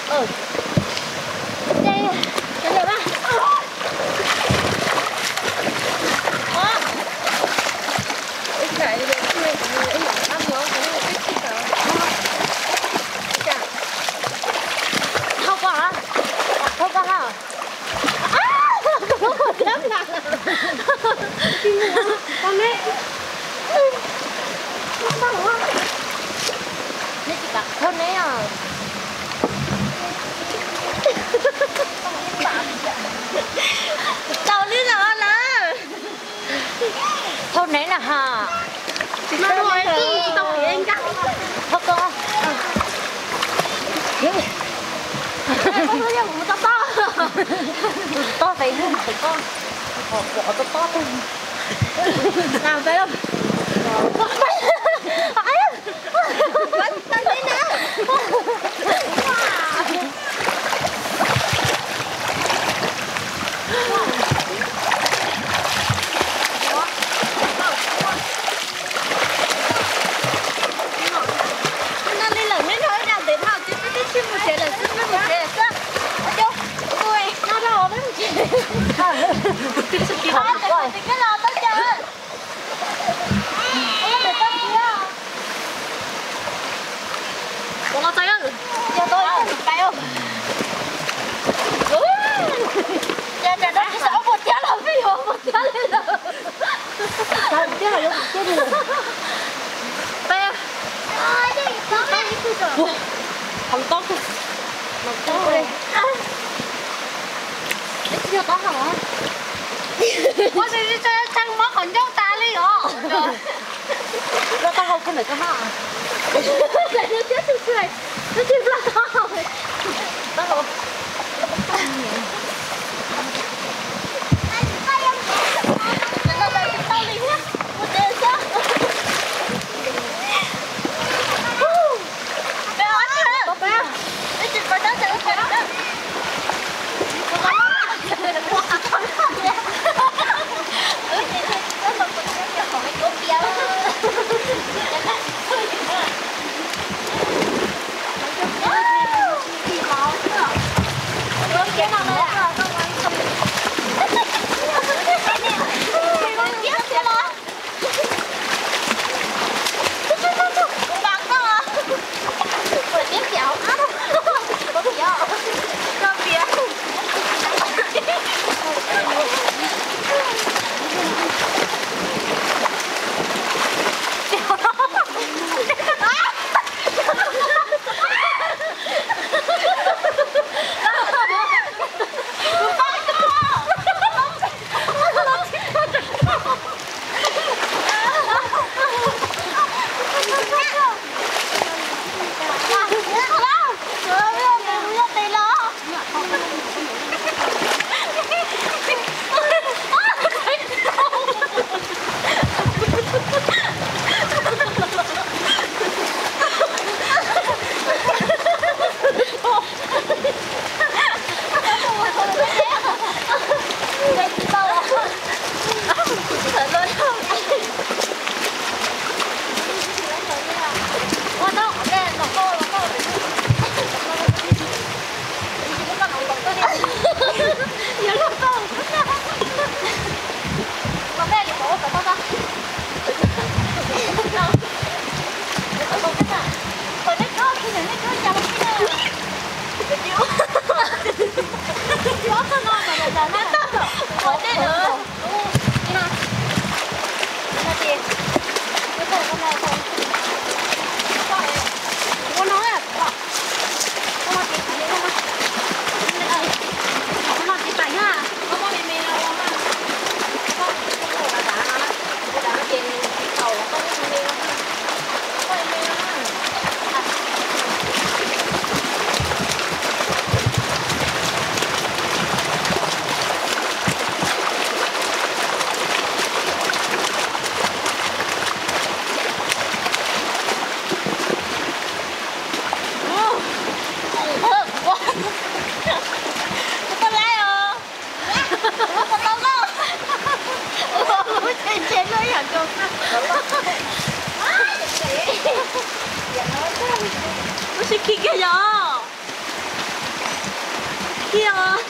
Thauj koj hab, thauj koj hab. Neb tsis kam thauj neb os. Tau li los lawm. Thauj neb na ha. Thauj koj. Toj pem, toj pem, toj pem. Ua tseem tseem mob qhov ncauj tas li os. Loj taub hau koj ntawm koj hab. Twb tsis loj taub hau. Lub sib khi kiag yog. Thiab os.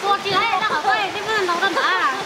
Tua tsis laib rau qhov koj twb muab ntaus rau ntawd.